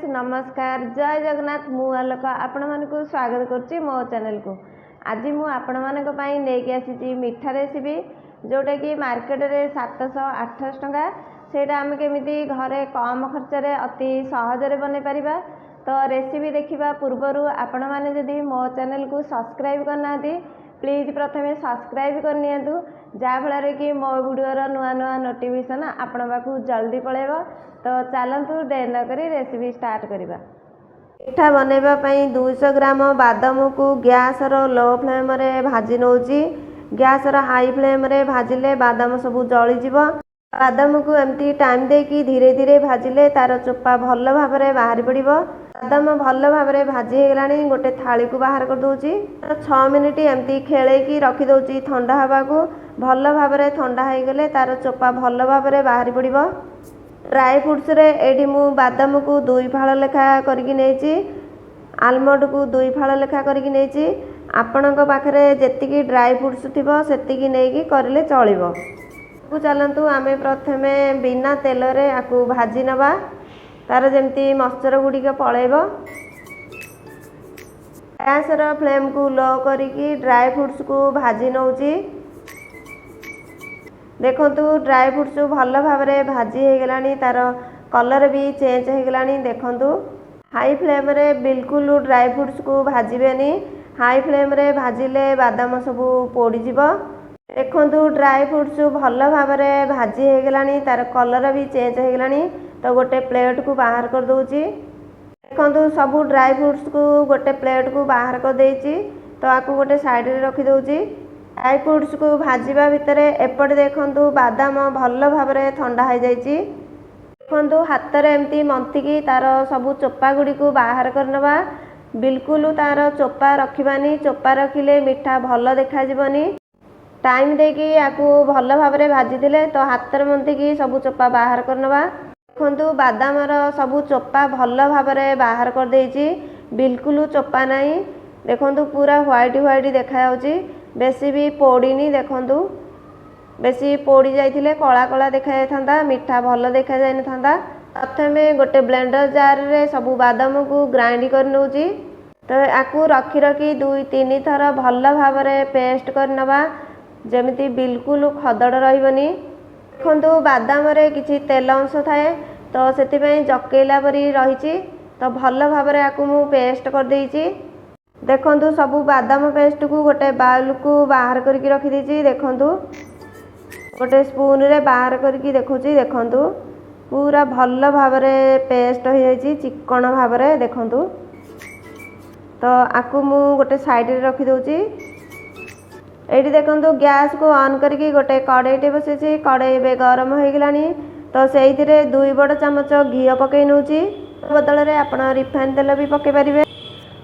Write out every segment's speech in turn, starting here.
ନମସ୍କାର, ଜୟ ଜଗନ୍ନାଥ। ମୁଁ ଆଲୋକ ଆପଣମାନଙ୍କୁ ସ୍ୱାଗତ କରୁଛି ମୋ ଚ୍ୟାନେଲକୁ। ଆଜି ମୁଁ ଆପଣମାନଙ୍କ ପାଇଁ ନେଇକି ଆସିଛି ମିଠା ରେସିପି, ଯେଉଁଟାକି ମାର୍କେଟରେ 700 800 ଟଙ୍କା। ସେଇଟା ଆମେ କେମିତି ଘରେ କମ୍ ଖର୍ଚ୍ଚରେ ଅତି ସହଜରେ ବନେଇ ପାରିବା। ତ ରେସିପି ଦେଖିବା ପୂର୍ବରୁ ଆପଣମାନେ ଯଦି ମୋ ଚ୍ୟାନେଲକୁ ସବସ୍କ୍ରାଇବ୍ କରିନାହାନ୍ତି, ପ୍ଲିଜ୍ ପ୍ରଥମେ ସବସ୍କ୍ରାଇବ୍ କରିନିଅନ୍ତୁ, ଯାହାଫଳରେ କି ମୋ ଭିଡ଼ିଓର ନୂଆ ନୂଆ ନୋଟିଫିକେସନ୍ ଆପଣଙ୍କ ପାଖକୁ ଜଲ୍ଦି ପଳାଇବ। ତ ଚାଲନ୍ତୁ, ଡେରି ନକରି ରେସିପି ଷ୍ଟାର୍ଟ କରିବା। ପିଠା ବନେଇବା ପାଇଁ 200 ଗ୍ରାମ ବାଦାମକୁ ଗ୍ୟାସର ଲୋ ଫ୍ଲେମ୍ରେ ଭାଜି ନେଉଛି। ଗ୍ୟାସର ହାଇ ଫ୍ଲେମ୍ରେ ଭାଜିଲେ ବାଦାମ ସବୁ ଜଳିଯିବ। ବାଦାମକୁ ଏମିତି ଟାଇମ୍ ଦେଇକି ଧୀରେ ଧୀରେ ଭାଜିଲେ ତାର ଚୋପା ଭଲ ଭାବରେ ବାହାରି ପଡ଼ିବ। ବାଦାମ ଭଲ ଭାବରେ ଭାଜି ହେଇଗଲାଣି, ଗୋଟେ ଥାଳିକୁ ବାହାର କରିଦେଉଛି। 6 ମିନିଟ୍ ଏମିତି ଖେଳେଇକି ରଖିଦେଉଛି ଥଣ୍ଡା ହେବାକୁ। ଭଲ ଭାବରେ ଥଣ୍ଡା ହେଇଗଲେ ତାର ଚୋପା ଭଲ ଭାବରେ ବାହାରି ପଡ଼ିବ। ଡ୍ରାଏ ଫ୍ରୁଟ୍ସରେ ଏଇଠି ମୁଁ ବାଦାମକୁ ଦୁଇ ଫାଳ ଲେଖା କରିକି ନେଇଛି, ଆଲମଣ୍ଡକୁ ଦୁଇ ଫାଳ ଲେଖା କରିକି ନେଇଛି। ଆପଣଙ୍କ ପାଖରେ ଯେତିକି ଡ୍ରାଏ ଫ୍ରୁଟ୍ସ ଥିବ, ସେତିକି ନେଇକି କରିଲେ ଚଳିବ। ଚାଲନ୍ତୁ, ଆମେ ପ୍ରଥମେ ବିନା ତେଲରେ ଆକୁ ଭାଜି ନେବା, ତାର ଯେମିତି ମଶ୍ଚର ଗୁଡ଼ିକ ପଳେଇବ। ଗ୍ୟାସର ଫ୍ଲେମ୍କୁ ଲୋ କରିକି ଡ୍ରାଏ ଫ୍ରୁଟ୍ସକୁ ଭାଜି ନେଉଛି। ଦେଖନ୍ତୁ, ଡ୍ରାଏ ଫ୍ରୁଟ୍ସ ଭଲ ଭାବରେ ଭାଜି ହେଇଗଲାଣି, ତାର କଲର୍ ବି ଚେଞ୍ଜ ହେଇଗଲାଣି। ଦେଖନ୍ତୁ, ହାଇ ଫ୍ଲେମ୍ରେ ବିଲକୁଲ ଡ୍ରାଏ ଫ୍ରୁଟ୍ସକୁ ଭାଜିବେନି। ହାଇ ଫ୍ଲେମ୍ରେ ଭାଜିଲେ ବାଦାମ ସବୁ ପୋଡ଼ିଯିବ। ଦେଖନ୍ତୁ, ଡ୍ରାଏ ଫ୍ରୁଟ୍ସ ଭଲ ଭାବରେ ଭାଜି ହେଇଗଲାଣି, ତାର କଲର୍ ବି ଚେଞ୍ଜ ହେଇଗଲାଣି। ତ ଗୋଟେ ପ୍ଲେଟ୍କୁ ବାହାର କରିଦେଉଛି। ଦେଖନ୍ତୁ, ସବୁ ଡ୍ରାଏ ଫ୍ରୁଟ୍ସକୁ ଗୋଟେ ପ୍ଲେଟ୍କୁ ବାହାର କରିଦେଇଛି। ତ ଆକୁ ଗୋଟେ ସାଇଡ଼ରେ ରଖିଦେଉଛି। ଡ୍ରାଏ ଫ୍ରୁଟ୍ସକୁ ଭାଜିବା ଭିତରେ ଏପଟେ ଦେଖନ୍ତୁ, ବାଦାମ ଭଲ ଭାବରେ ଥଣ୍ଡା ହେଇଯାଇଛି। ଦେଖନ୍ତୁ, ହାତରେ ଏମିତି ମନ୍ଥିକି ତାର ସବୁ ଚୋପା ଗୁଡ଼ିକୁ ବାହାର କରିନେବା। ବିଲକୁଲ ତାର ଚୋପା ରଖିବାନି। ଚୋପା ରଖିଲେ ମିଠା ଭଲ ଦେଖାଯିବନି। ଟାଇମ୍ ଦେଇକି ଆକୁ ଭଲ ଭାବରେ ଭାଜିଥିଲେ, ତ ହାତରେ ମନ୍ଥିକି ସବୁ ଚୋପା ବାହାର କରିନେବା। ଦେଖନ୍ତୁ, ବାଦାମର ସବୁ ଚୋପା ଭଲ ଭାବରେ ବାହାର କରିଦେଇଛି, ବିଲକୁଲ ଚୋପା ନାହିଁ। ଦେଖନ୍ତୁ, ପୁରା ହ୍ୱାଇଟ୍ ହ୍ୱାଇଟ୍ ଦେଖାଯାଉଛି, ବେଶୀ ବି ପୋଡ଼ିନି। ଦେଖନ୍ତୁ, ବେଶୀ ପୋଡ଼ି ଯାଇଥିଲେ କଳା କଳା ଦେଖାଯାଇଥାନ୍ତା, ମିଠା ଭଲ ଦେଖାଯାଇନଥାନ୍ତା। ପ୍ରଥମେ ଗୋଟେ ବ୍ଲେଣ୍ଡର ଜାରରେ ସବୁ ବାଦାମକୁ ଗ୍ରାଇଣ୍ଡ କରି ନେଉଛି। ତ ଆକୁ ରଖି ରଖି ଦୁଇ ତିନି ଥର ଭଲ ଭାବରେ ପେଷ୍ଟ କରିନେବା, ଯେମିତି ବିଲକୁଲ ଖଦଡ଼ ରହିବନି। ଦେଖନ୍ତୁ, ବାଦାମରେ କିଛି ତେଲ ଅଂଶ ଥାଏ, ତ ସେଥିପାଇଁ ଜକେଇଲା ପରି ରହିଛି। ତ ଭଲ ଭାବରେ ଆକୁ ମୁଁ ପେଷ୍ଟ କରିଦେଇଛି। ଦେଖନ୍ତୁ, ସବୁ ବାଦାମ ପେଷ୍ଟକୁ ଗୋଟେ ବାଉଲକୁ ବାହାର କରିକି ରଖିଦେଇଛି। ଦେଖନ୍ତୁ, ଗୋଟେ ସ୍ପୁନରେ ବାହାର କରିକି ଦେଖୁଛି। ଦେଖନ୍ତୁ, ପୁରା ଭଲ ଭାବରେ ପେଷ୍ଟ ହୋଇଯାଇଛି, ଚିକ୍କଣ ଭାବରେ। ଦେଖନ୍ତୁ, ତ ଆକୁ ମୁଁ ଗୋଟେ ସାଇଡ଼ରେ ରଖିଦେଉଛି। ଏଇଠି ଦେଖନ୍ତୁ, ଗ୍ୟାସକୁ ଅନ୍ କରିକି ଗୋଟେ କଡ଼େଇଟେ ବସେଇଛି। କଡ଼େଇ ଏବେ ଗରମ ହୋଇଗଲାଣି। ତ ସେଇଥିରେ 2 ବଡ଼ ଚାମଚ ଘିଅ ପକାଇ ନେଉଛି। ବଦଳରେ ଆପଣ ରିଫାଇନ୍ ତେଲ ବି ପକାଇ ପାରିବେ।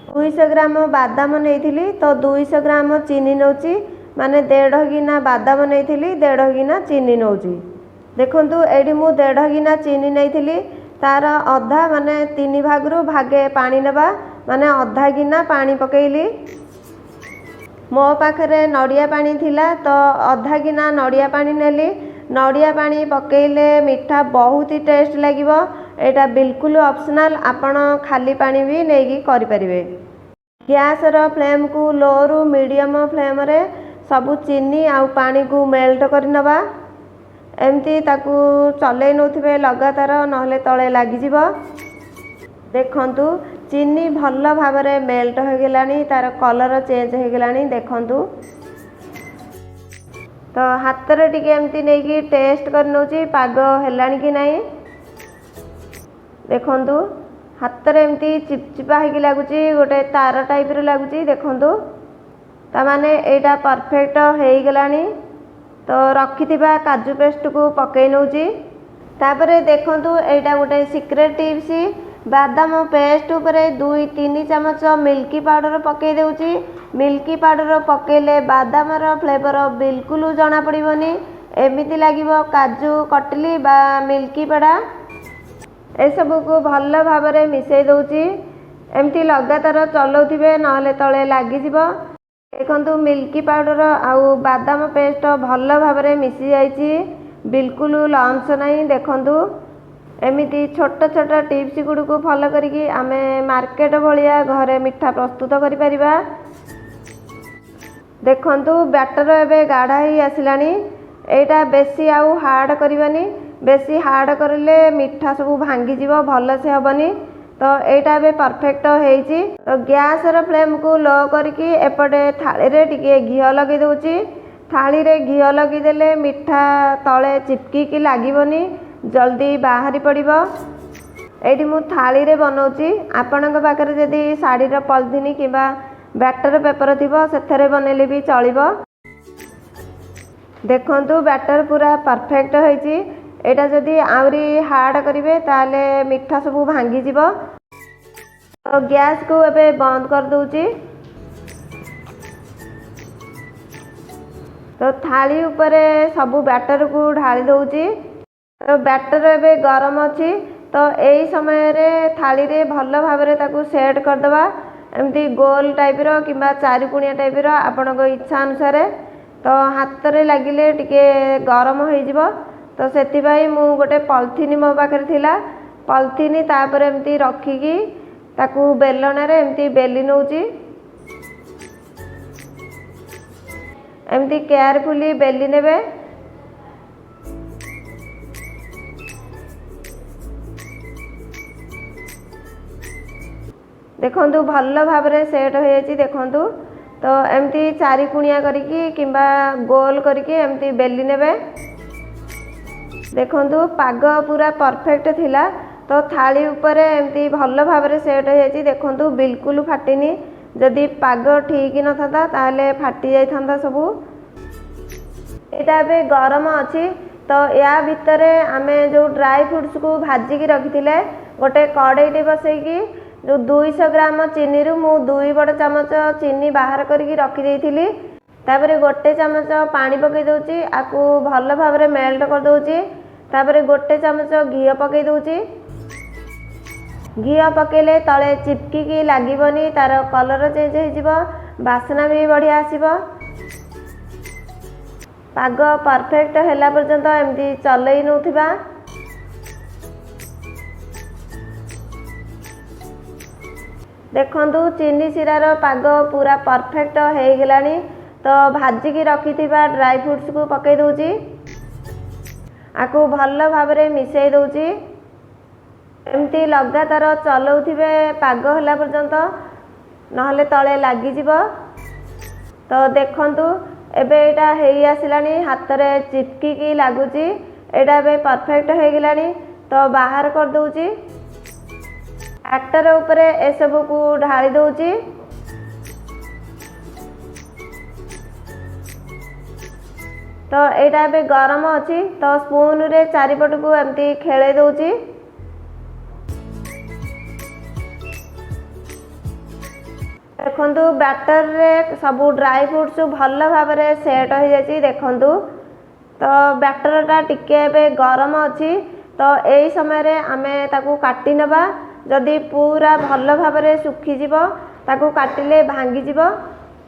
200 ଗ୍ରାମ ବାଦାମ ନେଇଥିଲି, ତ 200 ଗ୍ରାମ ଚିନି ନେଉଛି। ମାନେ ଦେଢ଼ ଗିନା ବାଦାମ ନେଇଥିଲି, ଦେଢ଼ ଗିନା ଚିନି ନେଉଛି। ଦେଖନ୍ତୁ, ଏଇଠି ମୁଁ ଦେଢ଼ ଗିନା ଚିନି ନେଇଥିଲି, ତାର ଅଧା ମାନେ ତିନି ଭାଗରୁ ଭାଗେ ପାଣି ନେବା, ମାନେ ଅଧା ଗିନା ପାଣି ପକାଇଲି। ମୋ ପାଖରେ ନଡ଼ିଆ ପାଣି ଥିଲା, ତ ଅଧା ଗିନା ନଡ଼ିଆ ପାଣି ନେଲି। ନଡ଼ିଆ ପାଣି ପକାଇଲେ ମିଠା ବହୁତ ଟେଷ୍ଟ ଲାଗିବ। ଏଇଟା ବିଲକୁଲ ଅପସନାଲ୍, ଆପଣ ଖାଲି ପାଣି ବି ନେଇକି କରିପାରିବେ। ଗ୍ୟାସର ଫ୍ଲେମ୍କୁ ଲୋରୁ ମିଡ଼ିୟମ୍ ଫ୍ଲେମ୍ରେ ସବୁ ଚିନି ଆଉ ପାଣିକୁ ମେଲ୍ଟ କରିନେବା। ଏମିତି ତାକୁ ଚଲେଇ ନେଉଥିବେ ଲଗାତାର, ନହେଲେ ତଳେ ଲାଗିଯିବ। ଦେଖନ୍ତୁ, ଚିନି ଭଲ ଭାବରେ ମେଲ୍ଟ ହୋଇଗଲାଣି, ତାର କଲର୍ ଚେଞ୍ଜ ହୋଇଗଲାଣି। ଦେଖନ୍ତୁ, ତ ହାତରେ ଟିକେ ଏମିତି ନେଇକି ଟେଷ୍ଟ କରି ନେଉଛି ପାଗ ହେଲାଣି କି ନାହିଁ। ଦେଖନ୍ତୁ, ହାତରେ ଏମିତି ଚିପଚିପା ହେଇକି ଲାଗୁଛି, ଗୋଟେ ତାର ଟାଇପ୍ର ଲାଗୁଛି। ଦେଖନ୍ତୁ, ତାମାନେ ଏଇଟା ପରଫେକ୍ଟ ହେଇଗଲାଣି। ତ ରଖିଥିବା କାଜୁ ପେଷ୍ଟକୁ ପକାଇ ନେଉଛି। ତାପରେ ଦେଖନ୍ତୁ, ଏଇଟା ଗୋଟେ ସିକ୍ରେଟ୍ ଟିପ୍ସ। ବାଦାମ ପେଷ୍ଟ ଉପରେ 2-3 ଚାମଚ ମିଲ୍କି ପାଉଡ଼ର ପକାଇ ଦେଉଛି। ମିଲ୍କି ପାଉଡ଼ର ପକାଇଲେ ବାଦାମର ଫ୍ଲେଭର ବିଲକୁଲ ଜଣାପଡ଼ିବନି, ଏମିତି ଲାଗିବ କାଜୁ କଟଲି ବା ମିଲ୍କି ପେଡ଼ା। ଏସବୁକୁ ଭଲ ଭାବରେ ମିଶାଇ ଦେଉଛି। ଏମିତି ଲଗାତାର ଚଲାଉଥିବେ, ନହେଲେ ତଳେ ଲାଗିଯିବ। ଦେଖନ୍ତୁ, ମିଲ୍କି ପାଉଡ଼ର ଆଉ ବାଦାମ ପେଷ୍ଟ ଭଲ ଭାବରେ ମିଶି ଯାଇଛି, ବିଲକୁଲ ଲମ୍ସ ନାହିଁ। ଦେଖନ୍ତୁ। ଏମିତି ଛୋଟ ଛୋଟ ଟିପ୍ସ ଗୁଡ଼ିକୁ ଫଲୋ କରିକି ଆମେ ମାର୍କେଟ ଭଳିଆ ଘରେ ମିଠା ପ୍ରସ୍ତୁତ କରିପାରିବା। ଦେଖନ୍ତୁ, ବ୍ୟାଟର ଏବେ ଗାଢ଼ା ହେଇ ଆସିଲାଣି। ଏଇଟା ବେଶୀ ଆଉ ହାର୍ଡ଼ କରିବାନି। ବେଶୀ ହାର୍ଡ଼ କରିଲେ ମିଠା ସବୁ ଭାଙ୍ଗିଯିବ, ଭଲସେ ହେବନି। ତ ଏଇଟା ଏବେ ପରଫେକ୍ଟ ହେଇଛି। ତ ଗ୍ୟାସର ଫ୍ଲେମ୍କୁ ଲୋ କରିକି ଏପଟେ ଥାଳିରେ ଟିକେ ଘିଅ ଲଗେଇ ଦେଉଛି। ଥାଳିରେ ଘିଅ ଲଗେଇଦେଲେ ମିଠା ତଳେ ଚିପକିକି ଲାଗିବନି, ଜଲ୍ଦି ବାହାରି ପଡ଼ିବ। ଏଇଠି ମୁଁ ଥାଳିରେ ବନାଉଛି। ଆପଣଙ୍କ ପାଖରେ ଯଦି ଶାଢ଼ୀର ପଲିଥିନ୍ କିମ୍ବା ବ୍ୟାଟର ପେପର ଥିବ, ସେଥିରେ ବନେଇଲେ ବି ଚଳିବ। ଦେଖନ୍ତୁ, ବ୍ୟାଟର ପୁରା ପରଫେକ୍ଟ ହେଇଛି। ଏଇଟା ଯଦି ଆହୁରି ହାର୍ଡ଼ କରିବେ, ତାହେଲେ ମିଠା ସବୁ ଭାଙ୍ଗିଯିବ। ତ ଗ୍ୟାସକୁ ଏବେ ବନ୍ଦ କରିଦେଉଛି। ତ ଥାଳି ଉପରେ ସବୁ ବ୍ୟାଟରକୁ ଢାଳି ଦେଉଛି। ତ ବ୍ୟାଟର ଏବେ ଗରମ ଅଛି। ତ ଏଇ ସମୟରେ ଥାଳିରେ ଭଲ ଭାବରେ ତାକୁ ସେଟ୍ କରିଦେବା, ଏମିତି ଗୋଲ ଟାଇପ୍ର କିମ୍ବା ଚାରିକୋଣିଆ ଟାଇପ୍ର, ଆପଣଙ୍କ ଇଚ୍ଛା ଅନୁସାରେ। ତ ହାତରେ ଲାଗିଲେ ଟିକେ ଗରମ ହେଇଯିବ। ତ ସେଥିପାଇଁ ମୁଁ ଗୋଟେ ପଲିଥିନ୍, ମୋ ପାଖରେ ଥିଲା ପଲିଥିନ୍, ତାପରେ ଏମିତି ରଖିକି ତାକୁ ବେଲଣାରେ ଏମିତି ବେଲି ନେଉଛି। ଏମିତି କେୟାରଫୁଲି ବେଲି ନେବେ। ଦେଖନ୍ତୁ, ଭଲ ଭାବରେ ସେଟ୍ ହୋଇଯାଇଛି। ଦେଖନ୍ତୁ, ତ ଏମିତି ଚାରି କୁଣିଆ କରିକି କିମ୍ବା ଗୋଲ କରିକି ଏମିତି ବେଲି ନେବେ। ଦେଖନ୍ତୁ, ପାଗ ପୁରା ପରଫେକ୍ଟ ଥିଲା। ତ ଥାଳି ଉପରେ ଏମିତି ଭଲ ଭାବରେ ସେଟ୍ ହୋଇଯାଇଛି। ଦେଖନ୍ତୁ, ବିଲକୁଲ ଫାଟିନି। ଯଦି ପାଗ ଠିକ୍ ନଥାନ୍ତା, ତାହେଲେ ଫାଟି ଯାଇଥାନ୍ତା ସବୁ। ଏଇଟା ଏବେ ଗରମ ଅଛି। ତ ୟା ଭିତରେ ଆମେ ଯେଉଁ ଡ୍ରାଇ ଫ୍ରୁଟ୍ସକୁ ଭାଜିକି ରଖିଥିଲେ, ଗୋଟେ କଡ଼େଇଟେ ବସେଇକି ଯେଉଁ 200 ଗ୍ରାମ ଚିନିରୁ ମୁଁ 2 ବଡ଼ ଚାମଚ ଚିନି ବାହାର କରିକି ରଖିଦେଇଥିଲି। ତାପରେ ଗୋଟେ ଚାମଚ ପାଣି ପକାଇ ଦେଉଛି। ଆକୁ ଭଲ ଭାବରେ ମେଲ୍ଟ କରିଦେଉଛି। ତାପରେ ଗୋଟେ ଚାମଚ ଘିଅ ପକାଇ ଦେଉଛି। ଘିଅ ପକାଇଲେ ତଳେ ଚିପକିକି ଲାଗିବନି, ତାର କଲର୍ ଚେଞ୍ଜ ହେଇଯିବ, ବାସ୍ନା ବି ବଢ଼ିଆ ଆସିବ। ପାଗ ପରଫେକ୍ଟ ହେଲା ପର୍ଯ୍ୟନ୍ତ ଏମିତି ଚଲେଇ ନେଉଥିବା। ଦେଖନ୍ତୁ, ଚିନି ଶିରାର ପାଗ ପୁରା ପରଫେକ୍ଟ ହେଇଗଲାଣି। ତ ଭାଜିକି ରଖିଥିବା ଡ୍ରାଇ ଫ୍ରୁଟ୍ସକୁ ପକାଇ ଦେଉଛି। ଆକୁ ଭଲ ଭାବରେ ମିଶାଇ ଦେଉଛି। ଏମିତି ଲଗାତାର ଚଲାଉଥିବେ ପାଗ ହେଲା ପର୍ଯ୍ୟନ୍ତ, ନହେଲେ ତଳେ ଲାଗିଯିବ। ତ ଦେଖନ୍ତୁ, ଏବେ ଏଇଟା ହେଇ ଆସିଲାଣି, ହାତରେ ଚିପକିକି ଲାଗୁଛି। ଏଇଟା ଏବେ ପରଫେକ୍ଟ ହେଇଗଲାଣି। ତ ବାହାର କରିଦେଉଛି। ବ୍ୟାଟର ଉପରେ ଏସବୁକୁ ଢାଳି ଦେଉଛି। ତ ଏଇଟା ଏବେ ଗରମ ଅଛି। ତ ସ୍ପୁନରେ ଚାରିପଟକୁ ଏମିତି ଖେଳେଇ ଦେଉଛି। ଦେଖନ୍ତୁ, ବ୍ୟାଟରରେ ସବୁ ଡ୍ରାଇ ଫ୍ରୁଟ୍ସ ଭଲ ଭାବରେ ସେଟ୍ ହୋଇଯାଇଛି। ଦେଖନ୍ତୁ, ତ ବ୍ୟାଟରଟା ଟିକେ ଏବେ ଗରମ ଅଛି। ତ ଏଇ ସମୟରେ ଆମେ ତାକୁ କାଟି ନେବା। ଯଦି ପୁରା ଭଲ ଭାବରେ ଶୁଖିଯିବ, ତାକୁ କାଟିଲେ ଭାଙ୍ଗିଯିବ।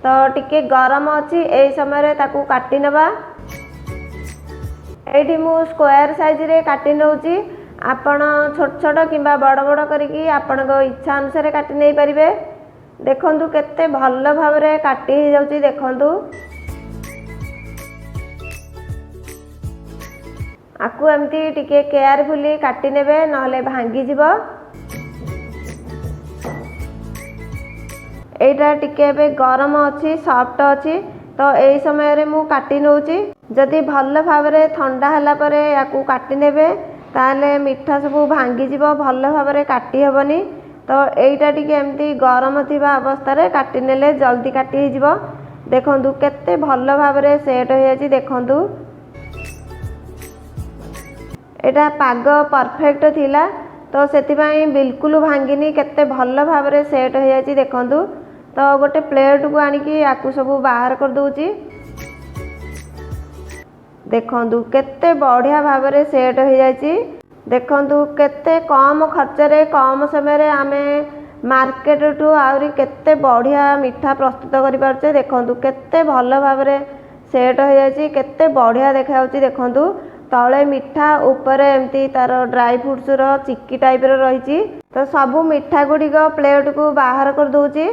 ତ ଟିକେ ଗରମ ଅଛି, ଏଇ ସମୟରେ ତାକୁ କାଟି ନେବା। ଏଇଠି ମୁଁ ସ୍କୋୟାର ସାଇଜରେ କାଟି ନେଉଛି। ଆପଣ ଛୋଟ ଛୋଟ କିମ୍ବା ବଡ଼ ବଡ଼ କରିକି ଆପଣଙ୍କ ଇଚ୍ଛା ଅନୁସାରେ କାଟି ନେଇପାରିବେ। ଦେଖନ୍ତୁ, କେତେ ଭଲ ଭାବରେ କାଟି ହେଇଯାଉଛି। ଦେଖନ୍ତୁ, ଆକୁ ଏମିତି ଟିକେ କେୟାରଫୁଲି କାଟି ନେବେ, ନହେଲେ ଭାଙ୍ଗିଯିବ। ଏଇଟା ଟିକେ ଏବେ ଗରମ ଅଛି, ସଫ୍ଟ ଅଛି। ତ ଏଇ ସମୟରେ ମୁଁ କାଟି ନେଉଛି। ଯଦି ଭଲ ଭାବରେ ଥଣ୍ଡା ହେଲା ପରେ ୟାକୁ କାଟି ନେବେ, ତାହେଲେ ମିଠା ସବୁ ଭାଙ୍ଗିଯିବ, ଭଲ ଭାବରେ କାଟି ହେବନି। ତ ଏଇଟା ଟିକେ ଏମିତି ଗରମ ଥିବା ଅବସ୍ଥାରେ କାଟି ନେଲେ ଜଲ୍ଦି କାଟି ହେଇଯିବ। ଦେଖନ୍ତୁ, କେତେ ଭଲ ଭାବରେ ସେଟ୍ ହୋଇଯାଇଛି। ଦେଖନ୍ତୁ, ଏଇଟା ପାଗ ପରଫେକ୍ଟ ଥିଲା, ତ ସେଥିପାଇଁ ବିଲକୁଲ ଭାଙ୍ଗିନି। କେତେ ଭଲ ଭାବରେ ସେଟ୍ ହୋଇଯାଇଛି ଦେଖନ୍ତୁ। ତ ଗୋଟେ ପ୍ଲେଟ୍କୁ ଆଣିକି ଆକୁ ସବୁ ବାହାର କରିଦେଉଛି। ଦେଖନ୍ତୁ, କେତେ ବଢ଼ିଆ ଭାବରେ ସେଟ୍ ହୋଇଯାଇଛି। ଦେଖନ୍ତୁ, କେତେ କମ୍ ଖର୍ଚ୍ଚରେ, କମ୍ ସମୟରେ ଆମେ ମାର୍କେଟଠୁ ଆହୁରି କେତେ ବଢ଼ିଆ ମିଠା ପ୍ରସ୍ତୁତ କରିପାରୁଛେ। ଦେଖନ୍ତୁ, କେତେ ଭଲ ଭାବରେ ସେଟ୍ ହୋଇଯାଇଛି, କେତେ ବଢ଼ିଆ ଦେଖାଯାଉଛି ଦେଖନ୍ତୁ। ତଳେ ମିଠା, ଉପରେ ଏମିତି ତାର ଡ୍ରାଇ ଫ୍ରୁଟ୍ସର ଚିକି ଟାଇପ୍ର ରହିଛି। ତ ସବୁ ମିଠା ଗୁଡ଼ିକ ପ୍ଲେଟ୍କୁ ବାହାର କରିଦେଉଛି।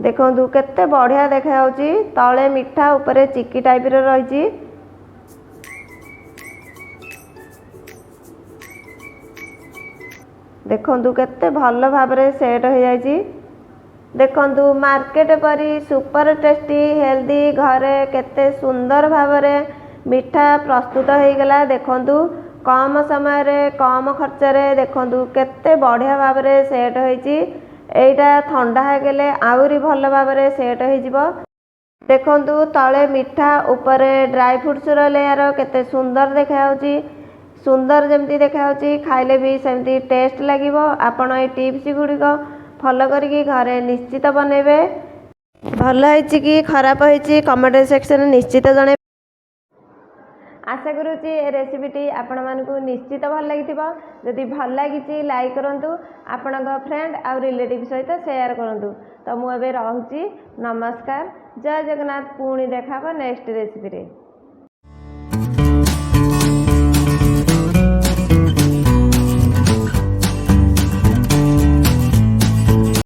ଦେଖନ୍ତୁ, କେତେ ବଢ଼ିଆ ଦେଖାଯାଉଛି। ତଳେ ମିଠା, ଉପରେ ଚିକି ଟାଇପ୍ର ରହିଛି। ଦେଖନ୍ତୁ, କେତେ ଭଲ ଭାବରେ ସେଟ୍ ହୋଇଯାଇଛି। ଦେଖନ୍ତୁ, ମାର୍କେଟ ପରି ସୁପର ଟେଷ୍ଟି, ହେଲ୍ଦି, ଘରେ କେତେ ସୁନ୍ଦର ଭାବରେ ମିଠା ପ୍ରସ୍ତୁତ ହୋଇଗଲା। ଦେଖନ୍ତୁ, କମ ସମୟରେ, କମ ଖର୍ଚ୍ଚରେ ଦେଖନ୍ତୁ କେତେ ବଢ଼ିଆ ଭାବରେ ସେଟ୍ ହୋଇଛି। ଏଇଟା ଥଣ୍ଡା ହେଇଗଲେ ଆହୁରି ଭଲ ଭାବରେ ସେଟ୍ ହେଇଯିବ। ଦେଖନ୍ତୁ, ତଳେ ମିଠା, ଉପରେ ଡ୍ରାଇ ଫ୍ରୁଟ୍ସର ଲେୟାର କେତେ ସୁନ୍ଦର ଦେଖାଯାଉଛି। ସୁନ୍ଦର ଯେମିତି ଦେଖାଯାଉଛି, ଖାଇଲେ ବି ସେମିତି ଟେଷ୍ଟ ଲାଗିବ। ଆପଣ ଏଇ ଟିପ୍ସ ଗୁଡ଼ିକ ଫଲୋ କରିକି ଘରେ ନିଶ୍ଚିତ ବନେଇବେ। ଭଲ ହେଇଛି କି ଖରାପ ହେଇଛି, କମେଣ୍ଟ ସେକ୍ସନରେ ନିଶ୍ଚିତ ଜଣାଇବେ। ଆଶା କରୁଛି ଏ ରେସିପିଟି ଆପଣମାନଙ୍କୁ ନିଶ୍ଚିତ ଭଲ ଲାଗିଥିବ। ଯଦି ଭଲ ଲାଗିଛି, ଲାଇକ୍ କରନ୍ତୁ, ଆପଣଙ୍କ ଫ୍ରେଣ୍ଡ ଆଉ ରିଲେଟିଭ୍ ସହିତ ସେୟାର କରନ୍ତୁ। ତ ମୁଁ ଏବେ ରହୁଛି। ନମସ୍କାର, ଜୟ ଜଗନ୍ନାଥ। ପୁଣି ଦେଖା ହେବ ନେକ୍ସଟ ରେସିପିରେ।